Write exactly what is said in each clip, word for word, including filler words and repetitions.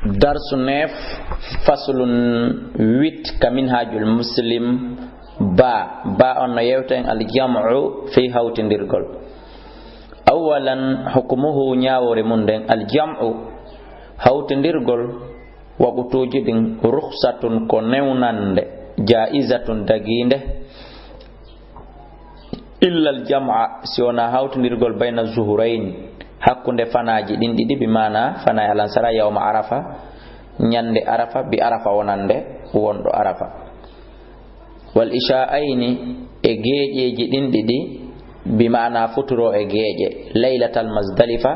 Darsu neuf, faslun huit, ka Minhajul Muslim, ba, ba on no yewta en al jam'u fi hawtindirgol. Awalan, hukmuhu, ñaawoore mum nden, al jam'u, hawtindirgol, waqtuuji ɗin, rukhsatun, ko newnande, jaizatun, dagiinde, illa al jam'a, si wonaa hawtindirgol, bayna zuhurayn, hakkunde fanaaji ɗin ɗiɗi, bi maana fanaa e alansara, yawma arafa, ñande arafa, bi arafa wonande wonɗo arafa. Wal isha'ayni, e geeƴeeji ɗin ɗiɗi, bi maana futuro e geeƴe, laylatal muzdalifa,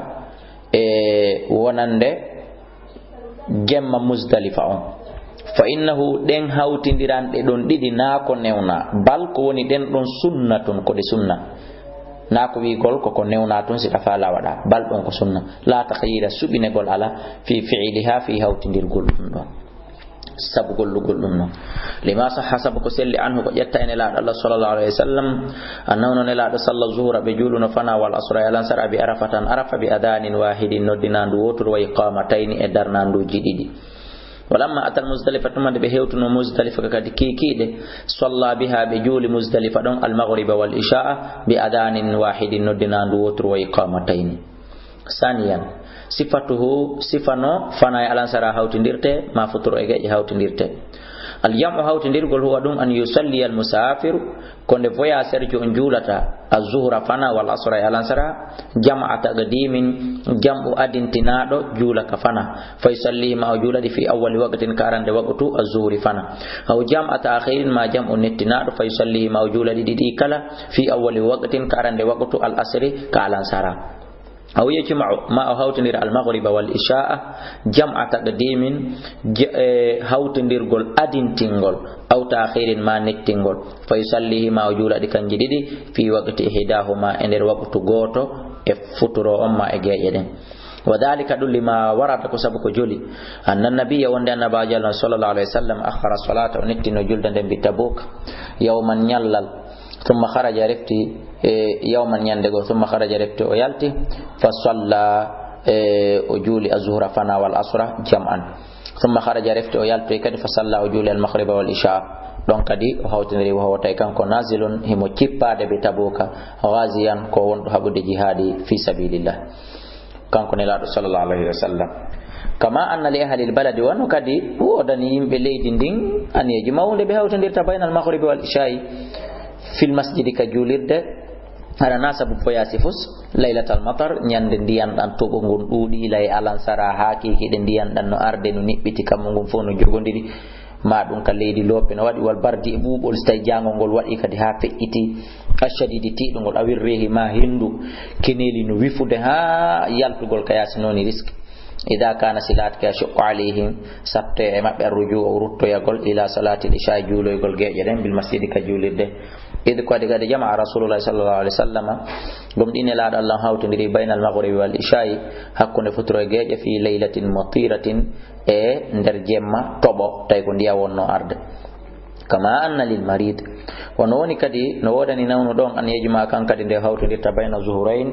e wonande jemma muzdalifa on. Fa innahu, ɗen hawtindiranɗe ɗon ɗiɗi naa ko newna, bal ko woni ɗen ɗon sunnatun, ko ɗe sunna. Naa ko wi'gol ko ko newna tun si ɗa faala waɗa, bal ɗon ko sunna. La takhyira, suɓinegol ala, fi fi'liha, fi hawtindirgol ɗum ɗon. Sabu gollugol ɗum non. Lima sahha, sabu ko selli, anhu, ko ƴetta e Nelaaɗo Allah sallallahu alayhi wa sallam, annahu, no Nelaaɗo, salla zuhra, ɓe juuluno fana, wal asra, e alansara, bi arafatan, arafa, bi adanin wahidin, noddinaandu wooturu, wa iqamatayni, e darnaanduuji ɗiɗi. Walamma atal muzdalifa, tuma nde ɓe hewtuno muzdalifa kadi kiikiiɗe, salla biha, ɓe juuli muzdalifa ɗon, al maghriba wal isha'a, bi adanin wahidin, noddinaandu wooturu, wa iqamatayni. Saniyan, sifatuhu, sifa no fana e alansara hawtindirte, ma futuro e geeƴe hawtindirte. Al jam'u, hawtindirgol, huwa ɗum, an yusalli al musafiru, ko nde voyageur jo on juulata, az zuhra fana, wal asra e alansara, jam'a taqdimin, jam'u adintinaaɗo juula ka fana, fa yusallihi, ma o juula ɗi, fi awwali waqtin, ka arande waqtu, az zuhri fana, aw jam'a ta'khirin, ma jam'u nettinaaɗo, fa yusallihi, ma o juula ɗi ɗiɗi kala, fi awwali waqtin, ka arande waqtu, al asri, ka alansara. Aw yajma'u, ma o hawtindira al maghriba wal isha'a, jam'a taqdimin, j-, e, hawtindirgol adintingol, aw ta'khirin, ma nettingol. Fa yusallihi, ma o juula ɗi kanji ɗiɗi, fi waqti ihdahuma, e nder waqtu gooto, e futuro on ma e geeƴe ɗen. Wa dhalika, ɗum, lima warada, ko sabu ko joli, anna nabiyya, wonde annabaajo Allah sallallahu alayhi wa sallam, akhkhara salata, o nettino julde nden, bi Tabuk, yawman, ñallal, thumma kharaja, refti, e, yawman, ñande goo, thumma kharaja, refti o yalti, fa salla, e, o juuli az-zuhra fana wal asra jam'an. Thumma kharaja, refti o yaltoyi kadi, fa salla, o juuli al maghriba wal isha. Ɗon kadi o hawtindiri, wa huwa, tawi kanko, nazilun, himo cippaade, bi Tabuka, ghaziyan, ko wonɗo haɓude jihaadi fi sabilillah. Kanko Nelaaɗo sallallahu alayhi wa sallam. Kama anna li ahli al-baladi, wano kadi woodani yimɓe leydi ndin aniyeeji mawɗi ɓe hawtindirta bayna al-maghribi wal isha'i fil masjidi, ka juulirde, hara na sabu poyaasi fus, laylatal matar, ñande ndiyan ɗan toɓo ngun ɗuuɗi, ila e alansara, haa kiikiiɗe ndiyan ɗan no arde, no niɓɓiti, kammu ngun fof no jogondiri. Ma ɗum ka leydi loope no waɗi, wal bardi, e ɓuuɓol, si tawi jaangol ngol waɗi kadi haa feƴƴiti, ashadidi, tiiɗungol, awir reehi, ma henndu, keneeli no wifude haa yaltugol ka yaasi, noon e riski. Ida kana, si laatike, ashuqqu alayhim, satte e maɓɓe, arrujuu, o ruttoyagol, ila salaatil isha, juuloygol geeƴe ɗen, bil masjidi, ka juulirde. Id, ko waɗi, kadi, jama'a Rasulullahi sallallahu alayhi wa sallama, gomɗii Nelaaɗo Allah hawtindiri, baynal maghribi wal isha'i, hakkunde futuro e geeƴe, fi laylatin matiratin, e nder jemma toɓo, tawi ko ndiyan wonno arde. Kama anna lil marid, wano woni kadi no woodani nawnuɗo on, an yajma, kan kadi nde hawtindirta, bayna zuhurayn,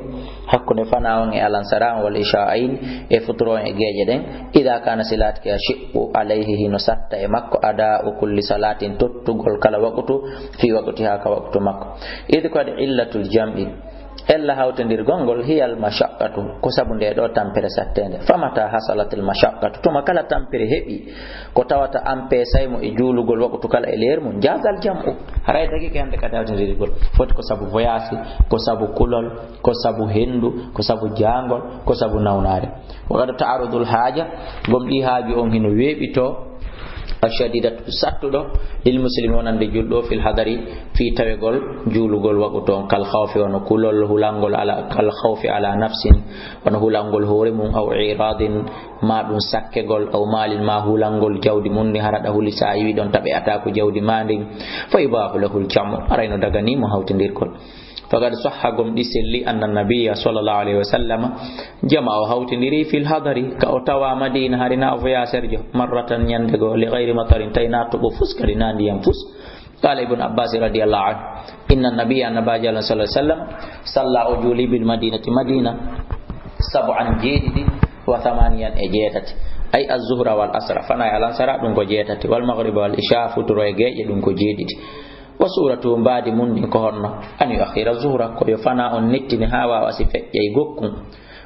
hakkunde fana on e alansara on, wal isha'ayn, e futuro on e geeƴe ɗen, ida kana, si laatike, ashuqqu alayhi, hino satta e makko, ada'u kulli salatin, tottugol kala waqtu, fi waqtiha, ka waqtu makko. Id, ko waɗi, illatul jam'i, ella hawtindirgol ngol, hiyal mashaqqatu, ko sabu nde ɗo tampere satteende. Famata hasalatil mashaqqatu, tuma kala tampere heɓi, ko tawata ampesay mo e juulugol waqtu kala e leer mum, jazal jam'u, haray dagike hannde kadi hawtindirgol. Foti ko sabu voyage, ko sabu kulol, ko sabu henndu, ko sabu jaangol, ko sabu nawnaare. Wa qad ta'arudul haaja, gomɗii haaju on hino weeɓito, ashadidatu, sattuɗo, lil muslimi, wonande julɗo, fil hadari, fii tawegol juulugol waqtu on, kal khawfi, wano kulol, hulangol ala, kal khawfi ala nafsin, wano hulangol hoore mum, aw iradin, ma ɗum sakkegol, aw malin, ma hulangol jawdi mum, ndi hara ɗa huli, sa yiwi ɗon taɓe ataku jawdi ma ndin, fa yubahu lahul jam'u, aray no dagani mo hawtindirgol. Faqad sahha, gomɗii selli, anna nabiyya sallallahu alayhi wa sallam, jama, o hawtindiri, fil hadari, ka o tawa Madina, hari na o voyageur jo, marratan, ñande goo, li ghayri matarin, tawi na toɓo fus, kadi na ndiyan fus. Qala Ibn Abbas radiyallahu anhu, inna nabiyya, annabaajo Allah sallallahu alayhi wa sallam, salla, o juuli, bil madinati, Madina, sab'an, jeeɗiɗi, wa thamaniyan, e jeetati. Ay az-zuhra wal asra, fana e alansara, ɗum ko jeetati. Wal maghriba wal isha, futuro e geeƴe, ɗum ko jeeɗiɗi. Wa suratu, mbaadi mum ndin ko honno? An yuakhira zuhra, ko yo fana on nettini haa waawa si feƴƴay gokkun.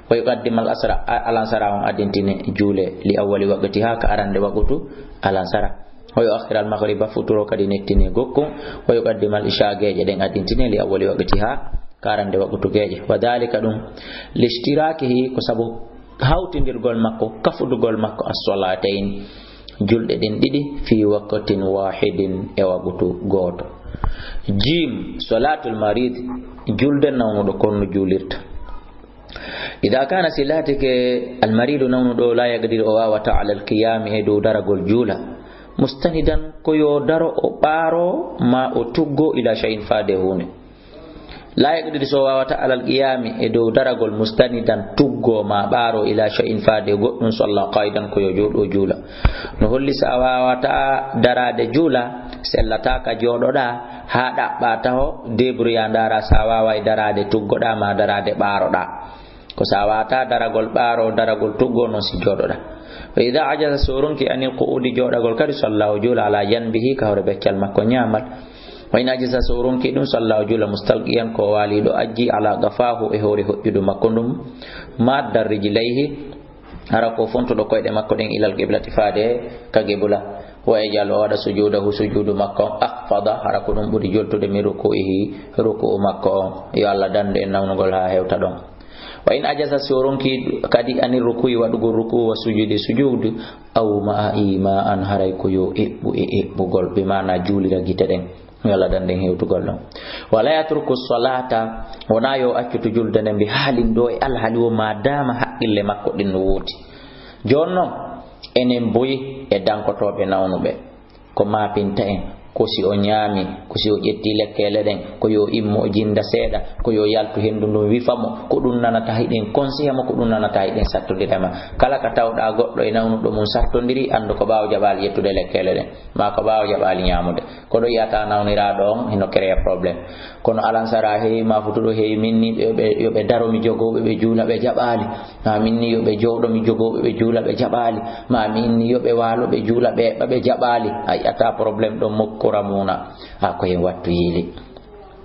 Wa yuqaddima al asra, a-, alansara on adintine juule li awwali waqtiha, ka arande waqutu alansara. Wa yuakhira al maghriba, futuro kadi nettine gokkun. Wa yuqaddima al isha, geeƴe ɗen adintine li awwali waqtiha, ka arande waqutu geeƴe. Wa dhalika, ɗum, lishtirakihi, ko sabu hawtindirgol makko, kafudugol makko, as-salatayn, julɗe ɗen ɗiɗi, fi waqtin wahidin, e waqutu gooto. Jim, salatul marid, julde nawnuɗo kon no juulirta. Idha kana, si laatike al maridu nawnuɗo, la yaqdiru, o waawata, ala al qiyami, e dow daragol juula, mustanidan, ko yo daro o ɓaaro ma o tuggo, ila shay'in, faade huunde. La yaqdiru, so waawata, alal qiyami, e dow daragol, mustanidan, tuggo ma ɓaaro, ila shay'in, faade goɗɗum, salla qaidan, ko yo jooɗo juula. No holli sa waawata daraade juula, sellata ka jooɗoɗa, haa ɗaɓɓa taho, débrouilla ndaara sa waaway daraade tuggoɗa ma daraade ɓaaroɗa. Ko sa waawata daragol ɓaaro, daragol tuggo, non si jooɗoɗa. Wa idha ajaza, so ronki, anil qu'udi, jooɗagol kadi, salla, o juula, ala janbihi, ka hoore beccal makko ñaamal. Wa in ajaza, so ronki ɗum, salla, o juula, mustalqiyan, ko waaliɗo ajji, ala qafahu, e hoore hoƴƴudu makko ndum, madda rijlayhi, hara ko fontuɗo koyɗe makko ɗen, ilal qiblati, faade ka qibla. Wa yaj'alu, o waɗa, sujudahu, sujudu makko on, akhfada, hara ko ɗum ɓuri joltude, min ruku'ihi, ruku'u makko on. Yo Allah dandu en nawnugol haa hewta ɗon. Wa in ajaza, si o ronki kadi, ani ruku'i, waɗugol ruku'u, wa sujudi, sujudu, aw ma'a ima'an, haray ko yo eɓɓu e eɓɓugol, bi maana juulira gite ɗen. Yo Allah dandu en hewtugol ɗon. Wala yatruku salata, wona yo accutu julde nden, bi halin, ɗo e alhali wo, ma dama haqqille makko ɗin no woodi. Jooni non, enen boyi e dankotooɓe nawnuɓe. Ko maapinta en, ko si o ñaami, ko si o ƴetti lekkeele ɗen, ko yo immo o jinda seeɗa, ko yo yaltu hendu ndun wifa mo, ko ɗum nanata hiɗen konsiya mo, ko ɗum nanata hiɗen sattondira ma. Kala ka tawɗa goɗɗo e nawnuɗo mum sattondiri, andu ko ɓaawo jaɓaali ƴettude lekkeele ɗen, ma ko ɓaawo jaɓaali ñaamude. Ko ɗo yiyata nawniraaɗo on hino créer problème. Kono alansara heewi, ma futuɗo heewi, min ni ɓe, ɓe, yo ɓe daro mi jogoo ɓe, ɓe juula, ɓe jaɓaali. Ma min ni yo ɓe jooɗo mi jogoo ɓe, ɓe juula, ɓe jaɓaali. Ma min ni yo ɓe waalo ɓe juula, ɓe eɓɓa, ɓe jaɓaali. A yi'ata problème ɗon mokko Ramuna. A ko hen wattu yiili.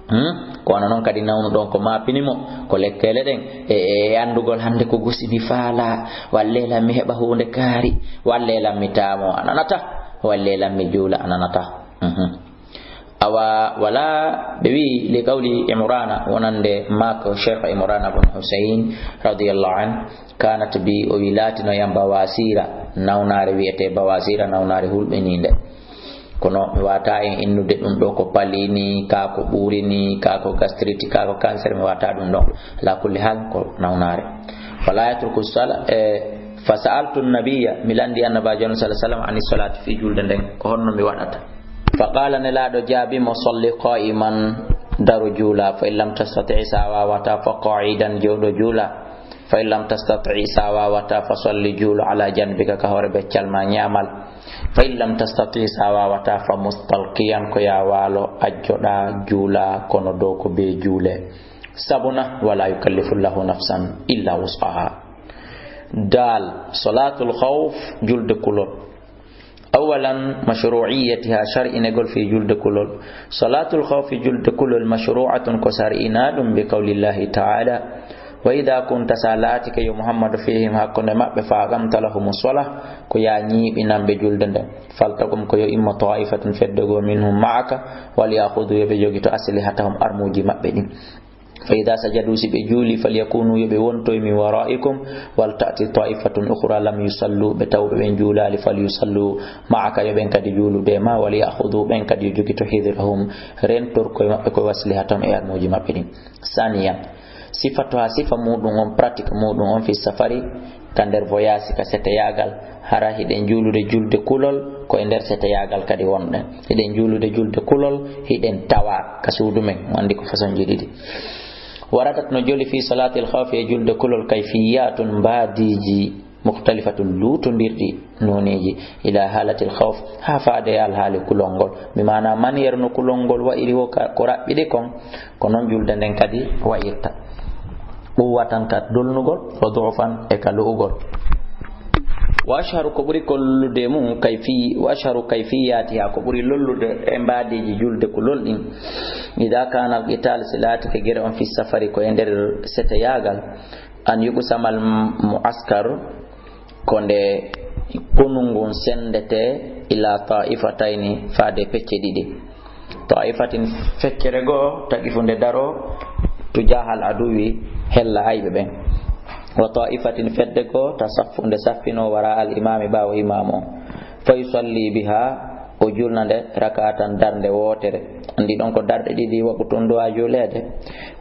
Hmm? Ko wano non kadi nawnuɗo on ko maapini mo, ko lekkeele ɗen, e, e andugol hande ko gusini faala, walle lan mi heɓa huunde kaari, walle lan mi taamo, a nanata, walle lan mi juula, a nanata. Mhm. Awa wala, ɓe wi, li qawli Imrana, wonande maako Cheikh Imrana bun Husayn radiyallahu anhu, kanat bi, o wi, laatino yam bawasira, nawnaare wiyete bawasira, nawnaare hulɓininde. Kono mi wata en innude ɗum ɗo ko palini, ka ko ɓurini, ka ko gastrite, ka ko cancer, mi wata ɗum ɗon. Ala kulli hal ko nawnaare. Fala yatruku sala, e, fa sa'altu nabiyya, mi landi annabajo on sallallahu alaihi wasallam, ani salati, fi julde nden, ko honno mi waɗata? Fa qala, nelaɗo jaabi mo, salli qa'iman, daro juula, fa in lam tastati, sa wawata, fa qa'idan, jooɗo juula, fa in lam tastati, sa wawata, fa salli, juulu, ala janbika, ka hoore beccal ma ñaamal, fa in lam tastati, sa wawata, fa mustalqiyan, ko ya waalo, ajjoɗa, juula, kono dow ko be juule. Sabuna, wala yukallifu llahu nafsan illa wus'aha. Dal, salatul khawf, julde kulol. Awalan, mashru'iyyatiha, shar'inegol fi julde kulol. Salatul khawfi, julde kulol, mashru'atun, ko shar'ina ɗum, bi qawlillahi ta'ala, wa idha kunta, sa laatike yo Muhammadu, fihim, hakkunde maɓɓe, fa aqamta lahumu salah, ko ya ñiiɓinan ɓe julde nden. Faltakum, ko yo immo, ta'ifatun, fedde goo, minhum, ma'aka, wal ya'khudhu, yo ɓe jogito, aslihatahum, armuuji maɓɓe ɗin. Fa idha sajadu, si ɓe juuli, falyakunu, yo ɓe wontoy, min wara'ikum, wal ta'ti ta'ifatun ukhra lam yusallu, ɓe taw ɓe ɓen juulaali, falyusallu ma'aka, yo ɓen kadi juulude ma, wal ya'khudhu, ɓen kadi yo jogito, hidrahum, rentorkoy maɓɓe, koy waslihatahum, e armuuji maɓɓe ɗin. Saniyan, sifatuha, sifa muɗum on, pratique muɗum on, fi safari, ka nder voyage, ka seteyaagal, hara hiɗen juulude julde kulol, ko e nder seteyaagal kadi wonɗen. Hiɗen juulude julde kulol, hiɗen tawa ka suudu men, mo andi ko façon ji ɗiɗi. Waradat, no joli, fi salatil khawfi, e julde kulol, kayfiyatun, mbaadiiji, mukhtalifatun, luutondirɗi nooneeji, ila halatil khawf, haa faade e alhaali kulol ngol. Mi maana manière no kulol ngol wa'iri wo ka, ko raɓɓiɗi kon, ko non julde nden kadi wa'irta. Quwwatan, ka dolnugol, wa du'fan, e ka lu'ugol. Wa ashharu, ko ɓuri ko lollude e mum, kayfi-, wa ashharu kayfiyatiha, ko ɓuri lollude e mbaadiiji julde ko lolɗin. Ida kana al-qital, si laatike gere on fi safari, ko e nder seteyaagal, an yuqsama al-mu'askar, ko nde konu ngun sendete ila ta'ifatayni, faade pecce ɗiɗi. Ta'ifatin, feccere goo, taqifu, nde daro, tujahal aduwi, hella ayɓe ɓen. Wa ta'ifatin, fedde goo, tasaffu, nde saffino, wara al imami, ɓaawo imam on. Fa yusalli biha, o julna nde, raka'atan, darnde wootere. Andi ɗon ko darɗe ɗiɗi, waɓɓu tun du'a juuleede.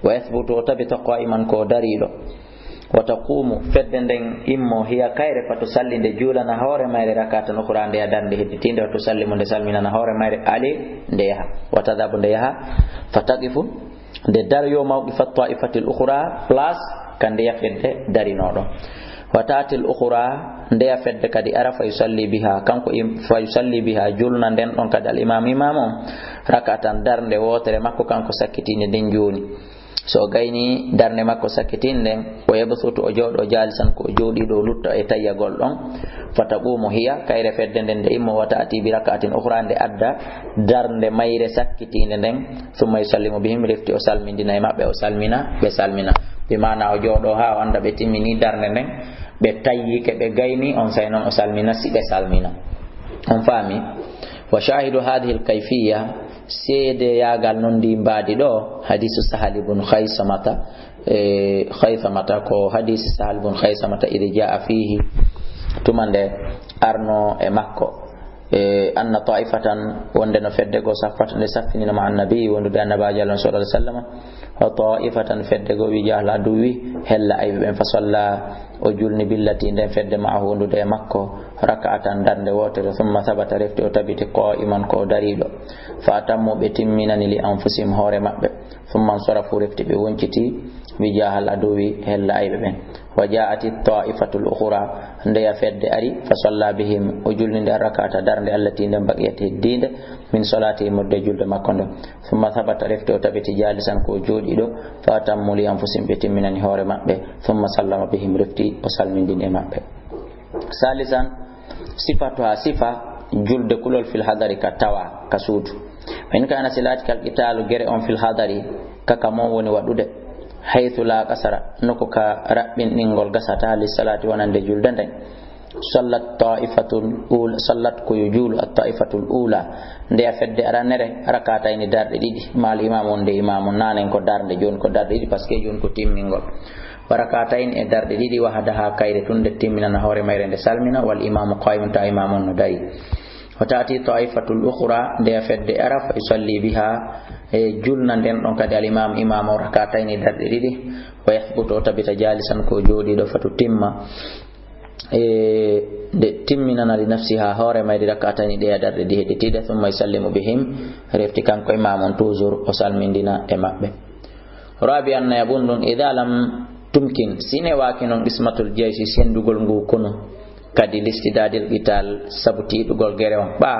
Wa yathbutu, o tabita, qa'iman, ko dariiɗo. Wa taqumu, fedde nden immo, hiya, kayre, fa tusalli, nde juulana hoore mayre, raka'atan ukhra, nde darnde hedditiinde, wa tusallimu, nde salminana hoore mayre, ali, nde yaha. Wa tadhabu, nde yaha. Fa taqifu, nde daroyo mawqifa ta'ifatil ukhra, place ka ndeya fedde darinoo ɗon. Wa ta'til ukhra, ndeya fedde kadi ara, fa yusalli biha, kanko im-, fa yusalli biha, julna nden ɗon kadi al imam, imam on, raka'atan, darnde wootere makko kanko sakkitiinde nden jooni. So o gayni darnde makko sakkitiinde nden, o yabsutu, o jooɗo, jalisan, ko o jooɗiiɗo, o lutta e tayyagol ɗon. Fa taqumu hiya, kayre fedde nden nde immo, wa ta'ti bi raka'atin ukhra, nde adda darnde mayre sakkitiinde nden. Thumma yusallimu bihim, refti o salmindina e maɓɓe, o salmina, ɓe salmina. Bi maana o jooɗo haa o annda ɓe timmini darnde nden, ɓe tayyike, ɓe gayni, on say non o salmina, si ɓe salmina. On faami? Wa shahidu hadhihi al-kayfiyya, seedeyaagal non ndi mbaadi ɗo, hadisu Sahal ibn Khaysamata, e, Khaysamata, ko hadisi Sahal ibn Khaysamata, idh jaa fihi, tuma nde arno e makko, e, anna ta'ifatan, wonde no fedde goo saffata, nde saffinino, ma annabi, wondude annabaajo Allah sallallahu alaihi wasallam, wa ta'ifatan, fedde goo, wijahal aduwi, hella ayɓe ɓen, fa salla, o julni, billati, nden fedde, ma'ahu, wondude e makko, raka'atan, darnde wootere, thumma thabata, refti o tabiti, qa'iman, ko o dariiɗo, fa atammu, ɓe timminani, li anfusihim, hoore maɓɓe, thumma ansarafu, refti ɓe wonciti, wijahal aduwi, hella ayɓe ɓen. Wa ja'ati ta'ifatul ukhra, ndeya fedde ari, fa salla bihim, o julni nde, raka'ata, darnde, allati, nden, baqiyat, heddiinde, min salatihim, wondude e julde makko nden. Thumma thabata, refti o tabiti, jalisan, ko o jooɗiiɗo, fa atammu li anfusihim, ɓe timminani hoore maɓɓe, thumma sallama bihim, refti o salmindini e maɓɓe. Salisan, sifatuha, sifa julde kulol, fil hadari, ka tawa, ka suudu. Wa in kana, si laati, kal qitalu, gere on, fil hadari, ka ka mon woni waɗude, haythu la qasara, nokku ka raɓɓinɗingol gasata, li salati, wonande julde nden. Sallat ta'ifatul ula, sallat, ko yo juulu, at ta'ifatul ula, ndeya fedde aranere, rakatayni, darɗe ɗiɗi, mal imam, wonde imam on, nanen ko darnde, jooni ko darɗe ɗiɗi, parce que jooni ko timmingol. Wa rakatayni, e darɗe ɗiɗi, wahdaha, kayre tun, nde timminana hoore mayre, nde salmina, wal imamu qa'imun, ta imam on no dari. Wa ta'ti ta'ifatul ukhra, ndeya fedde ara, fa yusalli biha, e julna nden ɗon kadi al imam, imam o, rakatayni, darɗe ɗiɗi, wa yathbutu, o tabita, jalisan, ko jooɗiiɗo, fa tutimma, e nde timminana, li nafsiha, hoore mayri, rak'atayni, ɗe darɗe ɗiɗi hedditiiɗe, thumma yusallimu bihim, refti kanko imam on toujours o salmindina e maɓɓe. Rabi'an, nayaɓun ɗum, idha lam tumkin, si newaaki non qismatul jayshi, sendugol ngu konu, kadi listidadil qital, sabu tiiɗugol gere on, ɓa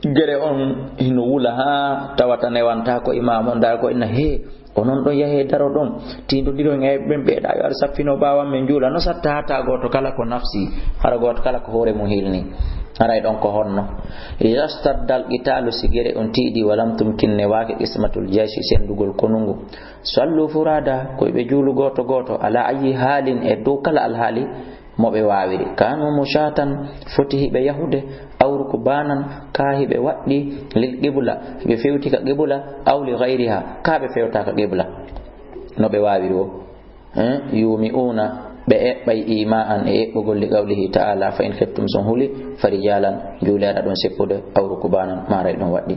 gere on hino wula, haa tawata newanta ko imam on, dara ko inna he, onon ɗon yahe daro ɗon, tiindodiron e ɓen ɓeeɗa, yo ar saffino ɓaawan men juula. No satta hata gooto kala ko nafsi, hara gooto kala ko hoore mum hilni. Haray ɗon ko honno? Iza stadda al qitalu, si gere on tiiɗi, wa lam tumkin, newaaki, qismatul jayshi, sendugol konu ngu. Sallu furada, ko ɓe juulu gooto gooto, ala ayyi halin, e dow kala alhaali mo ɓe waawiri. Kanu mushatan, foti hiɓe yahude, aw rukbanan, ka hiɓe waɗɗi, lil qibla, hiɓe fewti ka qibla, aw li ghayriha, ka ɓe fewta ka qibla. No ɓe waawiri wo. Eh, yumi'una, ɓe eɓɓay ima'an, e eɓɓugol, li qawlihi ta'ala, fa in khiftum, son huli, farijalan, juulera ɗon seppude, aw rukbanan, maray ɗon waɗɗi.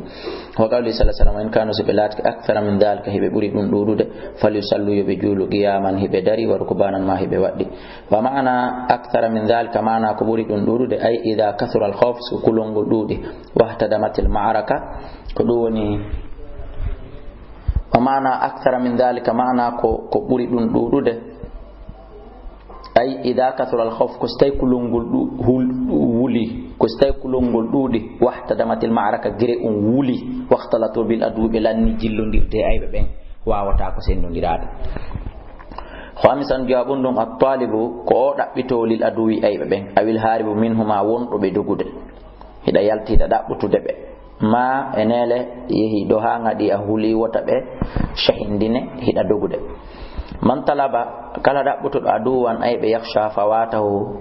Wa qawli sallallahu alaihi wasallam, in kanu, si ɓe laatike, akthara min dhalika, hiɓe ɓuri ɗum ɗuuɗude, falyusallu, yo ɓe juulu, qiyaman, hiɓe dari, wa rukbanan, ma hiɓe waɗɗi. Wa ma'ana akthara min dhalika, ma'ana ko ɓuri ɗum ɗuuɗude, ay idha kathura al khawf, so kulol ngol ɗuuɗi, wahtadamatil ma'araka, ko ɗum woni, wa ma'ana akthara min dhalika, ma'ana ko, ko ɓuri ɗum ɗuuɗude, ay idha kathura al khawf, ko si tawi kulol ngol ɗu-, hul-, wuli, ko si tawi kulol ngol ɗuuɗi, wahtadamatil ma'araka, gere on wuli, wakhtalatu bil adu, ɓe lanni jillondirde e ayɓe ɓen, wawata ko sendondiraade. Khamisan, jawaabun ɗum, at-taalibu, ko o ɗaɓɓitoo lil aduwi ayɓe ɓen, awil haaribu minhuma, wonɗo ɓe dogude. Hiɗa yalti, hiɗa ɗaɓɓutude ɓe. Ma e neele yehi ɗo haa ngaɗi a huli wota ɓe shahindine, hiɗa dogude. Man talaba, kala ɗaɓɓutuɗo aduwan ayɓe yakhsha fawatahu,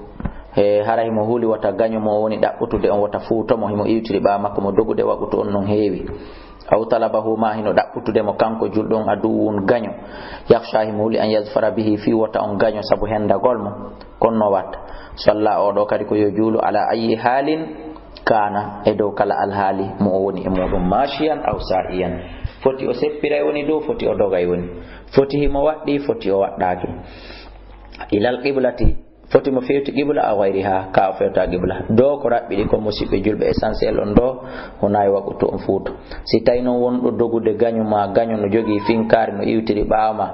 e hara himo huli wota gaño mo o woni ɗaɓɓutude on wota fuuto mo, himo iwtiri ɓaawo makko mo dogude, waqutu on non heewi. Aw talabahu, ma hino ɗaɓɓutude mo kanko julɗo on aduwun gaño. Yakhsha, himo huli an yazfara bihi, fii wota on gaño sabu hendagol mo. Kono no watta. Salla, o ɗo kadi ko yo juulu, ala ayyi halin kana, e dow kala alhaali mo o woni e muɗum, mashiyan aw sa'iyan. Foti o seppiray woni dow, foti o dogay woni. Foti himo waɗɗi, foti o waɗɗaaki. Ilal qiblati, foti mo fewti qibla aw ghayriha, ka o fewta qibla. Do ko raɓɓiɗi ko, musiɓɓe julɓe, essentiel on do, wona e waqutu on fuuto. Si tawi non wonɗo dogude gaño ma, gaño no jogii finkaari, no iwtiri ɓaawo ma,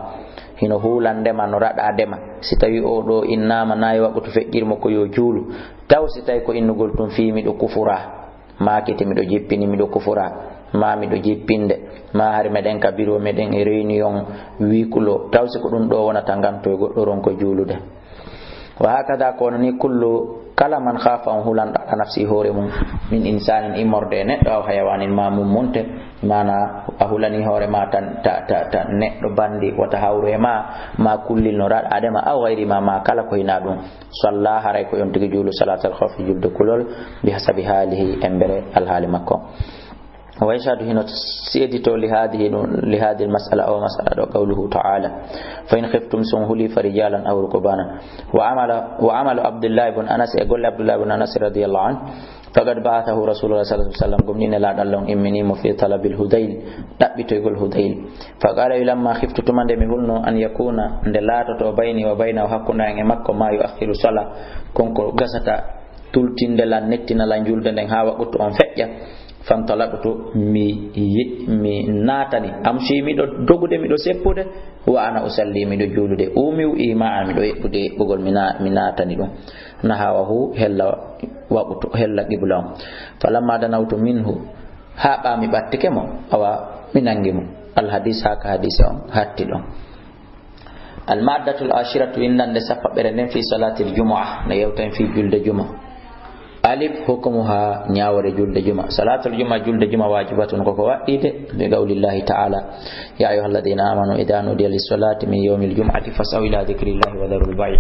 hino huulandema, no raɗadema. Si tawi o ɗo innama na e waqutu feƴƴir mo ko yo juulu. Taw si tawi ko innugol tun fii miɗo kufura, ma kiti miɗo jippini, miɗo kufura, ma miɗo jippinde, ma hari meɗen ka biro meɗen e réunion huis clos. Taw si ko ɗum ɗo wonata ngantoy goɗɗo ronko juulude. Wa hakada, ko wonani kullu, kala man khafa, on hulanɗo ala nafsi hoore mum, min insanin, immorde e neɗɗo, aw hayawanin, ma mum munte, mana a hulani hoore ma tan ta, ta, ta neɗɗo bandi wata hawru e ma, ma kullil no raɗadema, aw ghayri ma, ma kala ko hina ɗum. Salla, haray ko on tigi juulu, salatal khawfi, julde kulol, bi hasabi halihi, embere alhaali makko. Wa yashhadu, hino seedito li hadhihi ɗum, li hadhihi al mas'ala, o mas'ala ɗo, qawluhu ta'ala, fa in khiftum, si on huli, fa rijalan aw rukbanan. Wa amala, wa amalu Abdullah ibn Anas, e golle Abdullah ibn Anas radiyallahu anhu, faqad ba'athahu Rasulullah sallallahu alaihi wasallam, gomɗii Nelaaɗo Allah on immini mo fi talabil Hudayl, ɗaɓɓitoygol Hudayl. Faqala, lamma khiftu, tuma nde mi hulno, an yakuna, nde laatoto, bayni wa baynahu, hakkunde an e makko, ma yu'akhiru sala, kon ko gasata tultinde lan, nettina lan julde nden haa waqutu on feƴƴa. Fantalaqtu, mi yi-, mi naatani. Amshi, miɗo dogude, miɗo seppude. Wa ana usalli, miɗo juulude. Umiu ima'an, miɗo eɓɓude eɓɓugol, mi na-, mi naatani ɗum. Nahawahu, hella waqutu, hella qibla on. Falamma danawtu minhu, haa ɓaa mi ɓattike mo, awa mi nangi mo. Al hadis, haka hadise on hatti ɗon. Al maddatul ashiratu, windande sappaɓere nden, fi salatil jumu'a, no yewta en fi julde juma. Alif, hukmuha, ñaawore julde juma. Salatul juma, julde juma, wajibatun, koko waɗɗiide, bi qawlillahi ta'ala, ya ayyuhalladhina amanu idha nudiya lis salati min yawmil jum'ati fas'aw ila dhikrillahi wa dharul bay'.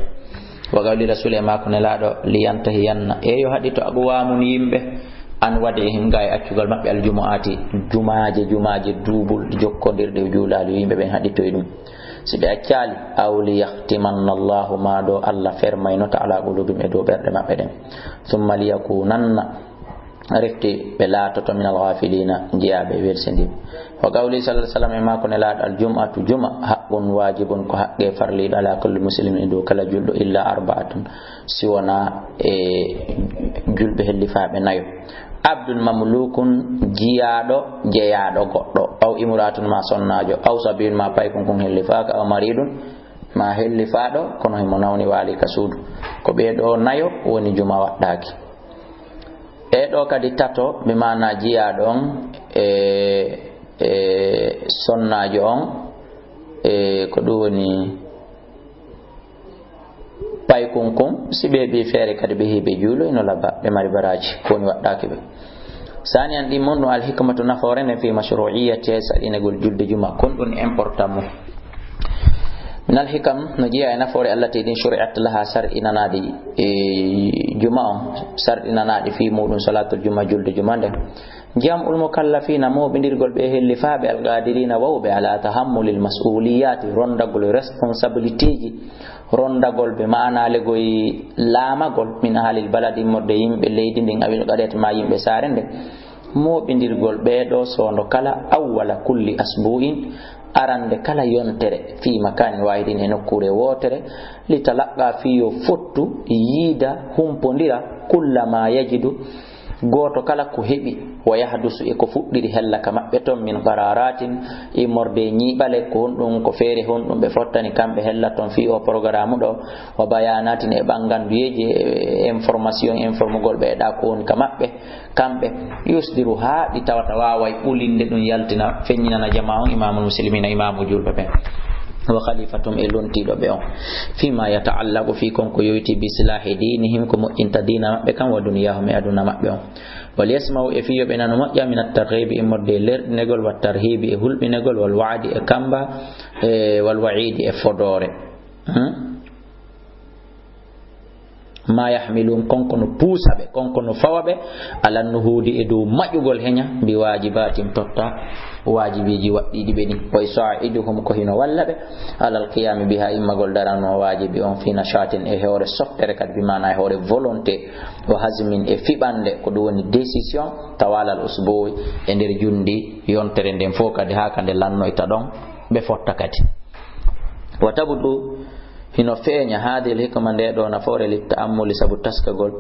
Wa qawli rasul, e maako Nelaaɗo, li yantahiyanna, e yo haɗito, aqwamun, yimɓe, an wad'ihim, ga e accugol maɓɓe, al jumu'ati, jumaaje, jumaaje duubul jokkondirɗe, o juulaali, yimɓe ɓen haɗito e ɗum. Si ɓe accaali, aw li yahtimanna Allahu, ma ɗo Allah fermaynoto, ala qulubihim, e dow ɓerɗe maɓɓe ɗen. Thumma li yakunanna, refti ɓe laatoto, minal ghafilina, jeyaaɓe e welsindiiɓe. Wa qawli sallallahu alaihi wasallam, e maako Nelaaɗo, al jum'atu, juma, haqqun, wajibun, ko haqqe farliiɗo, ala kulli muslimin, e dow kala julɗo, illa arba'atun, si wona e julɓe hellifaaɓe nayo. Abdun mamlukun, jiyaaɗo, jeyaaɗo goɗɗo, aw imra'atun, ma sonnaajo, aw sabiyun, ma paykun kun hellifaaka, aw maridun, ma hellifaaɗo, kono himo nawni, waali ka suudu. Ko ɓee ɗoo nayo woni juma waɗɗaaki. E ɗoo kadi tato, bi maana jiyaaɗo on e, e sonnaajo on, e ko ɗum woni paykun kun, si ɓe heɓi feere kadi ɓe heɓi juulo, ino laba, ɓe mari baraaji, ko woni waɗɗaaki ɓe. Saaniyan, ɗin mun ɗum alhikmatu, nafoore nden, fi mashru'iyyati, saɗinagol julde juma, kon ɗum important mo. Min alhikam, no jeyaa e nafoore allati ɗin shuri'at laha, sarɗinanaaɗi e juma on, sarɗinanaaɗi fi muɗum salatul juma, julde juma nden. Jam'ul mukallafina, mooɓindirgol ɓe hellifaaɓe, alqadirina, wawɓe, ala tahammulil mas'uliyati, rondagol responsabilitéji, rondagol ɓe maana legoy laamagol, min ahalil balad, immorde yimɓe leydi ndin, awil qaryati, ma yimɓe saare nden. Mooɓindirgol ɓee ɗoo soondo kala, awwala kulli asbu'in, arande kala yontere, fi makanin wahidin, e nokkuure wootere, li talaqqa, fi yo fottu, yiida, humpondira, kulla ma yajidu, gooto kala ko heɓi, wa yahdusu, e ko fuɗɗiri hella ka maɓɓe ton, min qararatin, immorde e ñiiɓale, ko honɗum, ko feere honɗum ɓe fottani kamɓe hella ton fii o programme ɗo, wa bayanatin, e ɓanganduyeeji, e information, informugol ɓe e ɗa ko woni ka maɓɓe, kamɓe, yusdiru, haa ɗi tawata waaway ɓulinde ɗum yaltina, feññinana jamaa on, imamul muslimina, imamu julɓe ɓen. وخليفتهم e lontiiɗo ɓe on. فيما يتعلق fii kon ko yowitii بإصلاح دينهم ko moƴƴinta diina maɓɓe kan ودنياهم e aduna maɓɓe on. وليسمعوا e fii yo ɓe nanu moƴƴa من الترغيب immorde e lerɗinegol والترهيب e hulɓinegol والوعد e kamba e والوعيد e fodoore. Hmm? ما يحملهم kon ko no puusa ɓe, kon ko no fawa ɓe, على النهوض e dow maƴugol heña, بواجباتهم totta waajibiiji waɗɗiiɗi ɓe ɗin. ويساعدهم ko hino walla ɓe, على القيام بها immagol daranoo waajibi on, في نشاط e hoore softere kadi, بمعنى e hoore volonté, وحزم e fiɓande, ko ɗum woni décision, طوال الأسبوع e nder junndi yontere nden fof kadi, haa ka nde lannoyta ɗon, ɓe fotta kadi. وتبدو hino feeña هذه الحكمة nde ɗoo nafoore للتأمل sabu taskagol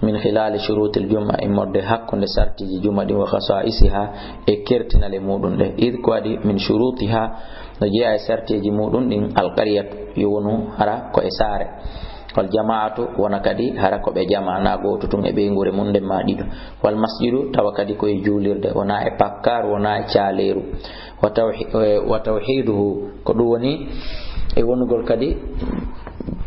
من خلال شروط الجمعة immorde hakkunde sartiiji juma ɗin وخصائصها e kertinale muɗum ɗe. إذ ko waɗi من شروطها no jeyaa e sartiiji muɗum ɗin القرية yo wonu hara ko e saare والجماعة wona kadi hara ko ɓe jamaa na gooto tun e ɓeynguure mum nden ma ɗiɗo والمسجد tawa kadi ko e juulirde wona e pakkaaru wona e caaleeru وتوحي- وتوحيده ko ɗum woni e wonugol kadi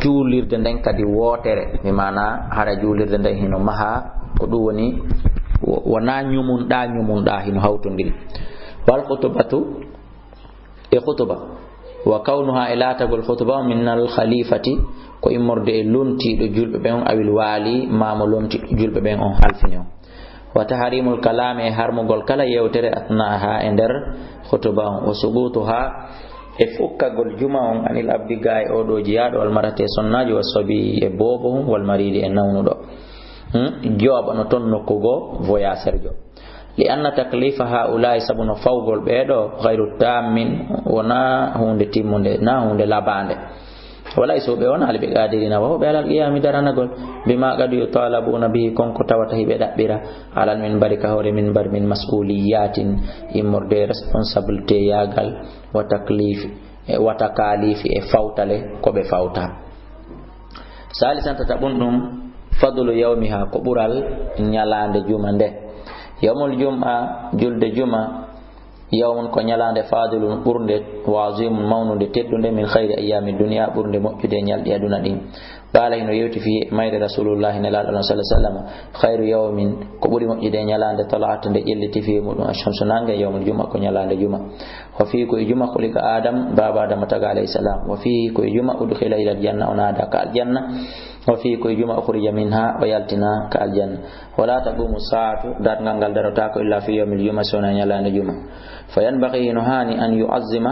juulirde nden kadi wootere, mi maana hara juulirde nden hino maha ko ɗum woni wo- wona ñumunɗa ñumunɗa hino hawtondiri. والخطبة e khutuba وكونها e laatagol khutuba من الخليفة ko immorde e lontiiɗo julɓe ɓen أو الوالي maa mo lontiiɗo julɓe ɓen on halfini on. وتحريم الكلام e harmugol kala yewtere أثناءها e nder khutuba on. وسقوطها e fukkagol juma on عن العبد gaa e oo ɗoo jiyaaɗo والمرأة e sonnaajo والصبي e boobo والمريض e nawnuɗo. Hmm? Jooɓa no ton nokku goo voyageur jo. لأن تكليف هؤلاء sabu no fawgol ɓee ɗoo غير تام wonaa huunde timmunde, naa huunde labaande. وليسوا ɓe wonaa ɓe قادرين wawɓe على القيام daranagol بما قد يطالبون به kon ko tawata hiɓe ɗaɓɓira على المنبر ka hoore minbar من مسؤوليات immorde responsabilité yaagal وتكليف e وتكاليف e fawtale ko ɓe fawta. ثالثا tataɓun ɗum فضل يومها ko ɓural ñalaande juma nde. يوم الجمعة julde juma يوم ko ñalaande فاضل ɓurnde وعظيم mawnunde teddunde من خير أيام الدنيا ɓurnde moƴƴude e ñalɗi aduna ɗin. قال hino yewti fii mayre رسول الله nelaaɗo Allah صلى الله عليه وسلم خير يوم ko ɓuri moƴƴude e ñalaande طلعت nde ƴelliti fii muɗum الشمس nannge يوم الجمعة ko ñalaande juma. وفيه ko e juma خلق آدم baaba Adama taga عليه السلام. وفيه ko e juma أدخل إلى الجنة o naada ka aljanna. وفيه ko e juma أخرج منها o yaltina ka aljanna. ولا تقوم الساعة darngal ngal darotaako إلا في يوم الجمعة si wonaa ñalaande juma. فينبغي hino haani أن يعظم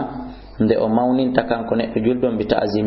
nde o mawninta kanko neɗɗo julɗo on بتعظيم